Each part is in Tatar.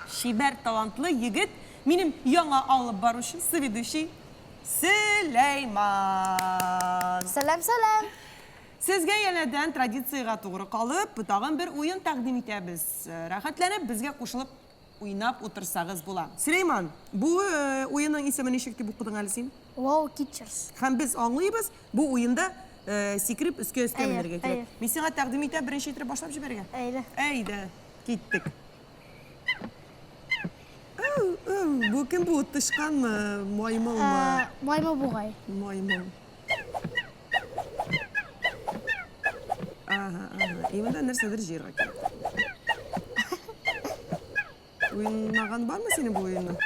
Чибәр, талантлы егет, минем яңа алып баручы, соведущий Сөләйман. Сәлам, сәлам. Сезгә янәдән традициягә тугры калып, тагын бер уен тәкъдим итәбез. Рәхәтләнеп, безгә кушылып уйнап утырсагыз була. Сөләйман, бу уенның исеме ничек дип укыдың әле син? Wow Teachers. Һәм без аңлыйбыз, бу уенда сикереп өскә-өскә менәргә кирәк. Мин сиңа тәкъдим итәм беренче итеп башлап җибәрергә. Әйдә. Әйдә, киттек. Әу, әу, бу кем бу? Тычканмы, маймылмы? Маймыл бугай. Маймыл. Ага, ага. И монда нәрсәдер җыярга кирәк. Уйнаган бармы синең бу уенны?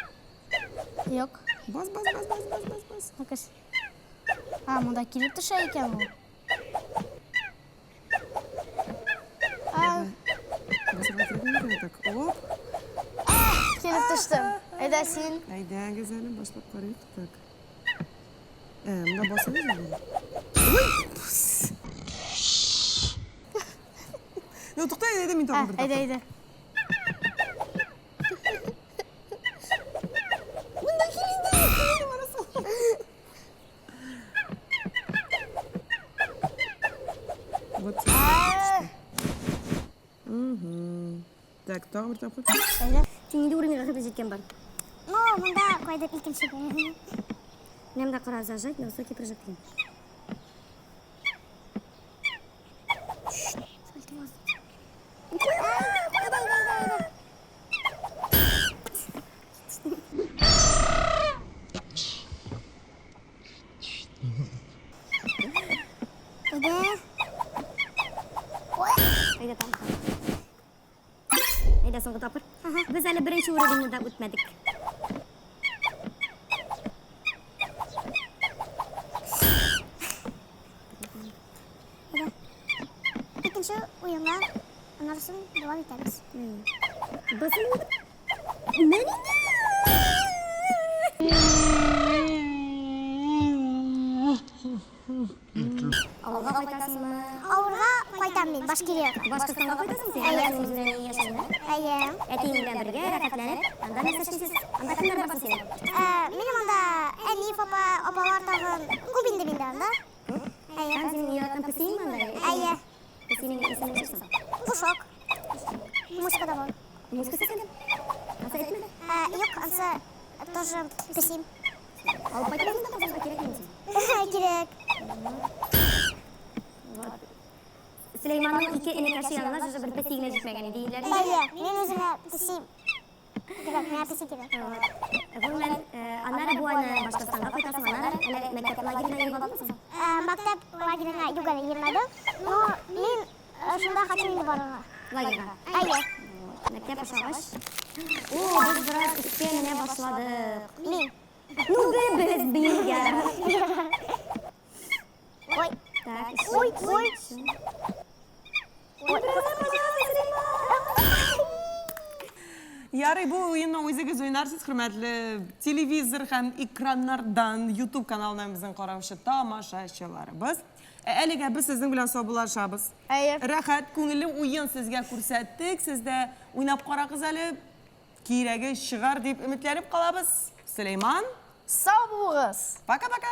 Юк. Бас, бас, бас, бас, бас, бас, бас. Ну-ка. А, монда килеп төшә икән ул. А. Басырга кирәкме икән так? Оп. Килеп төштем. Әйдә син. Әйдәгез әле башлап карыйк. Так. Ә, монда басабыз инде. Ой! Ну, тукта, әйдә, мин тагын бер Әйдә, әйдә. Монда кил инде. Вот. Угу. Так, тагын бер тапкыр. Әйдә. Син нинди урынга хәтле җиткән бар? Ну, монда кайдыр икенче. Менә монда кара зажать на высокий прыжок дигән. Әйдә. Әйдә тагын. Әйдә соңгы тапкыр. Без әле беренче уровеньны да үтмәдек. Әйдә. Икенче уенга аннан соң дәвам итәбез. Басын Менә Авылга кайтасыңмы? Авылга кайтам мин, Башкириягә. Башкортстанга кайтасың син? Әйе. Әтиең белән яшисеңме? Әйе. Әтиең белән бергә рәхәтләнеп, анда нәрсә эшлисез? Анда кемнәр бар соң синең? Минем анда әни, папа, апалар тагын күп инде миндә анда. Күп? Әйе. Һәм синең яраткан песиең анда? Әйе. Песинең исеме ничек соң? Пушок. Муська да бар. Муська сәкән? Ансы этме? Юк, ансы тоже песим. Алып кайтасың да Казанга кирәкме син? Кирәк. Вот. Сөләйманның ике энекәше янына шушы бер песи генә җитмәгән иде диеләр. Әйе, мин үземә песи кирәк, миңа песи кирәк. Гомумән, аннары бу айны Башкортстанга кайтасың, аннары әллә мәктәп лагерена йөреп алдыңмы соң? Мәктәп лагерена юк әле йөрмәдем, но мин шунда хочу инде барырга. Лагерьга? Әйе. Мәктәп ошагач. О, без бераз өскә менә башладык. Мин. Ну, без бергә. Ой. Так, Ой, ой. Ой, Ярый, бу уенны үзегез уйнарсыз, хөрмәтле телевизор һәм экраннардан YouTube каналыннан безнең караучы тамашачыларыбыз. Ә әлегә без сезнең белән саубуллашабыз. Әйе. Рәхәт, күңелле уен сезгә күрсәттек. Сез дә уйнап карагыз әле. Кирәге чыгар дип өметләнеп калабыз. Сөләйман. Сау булыгыз. Пока-пока.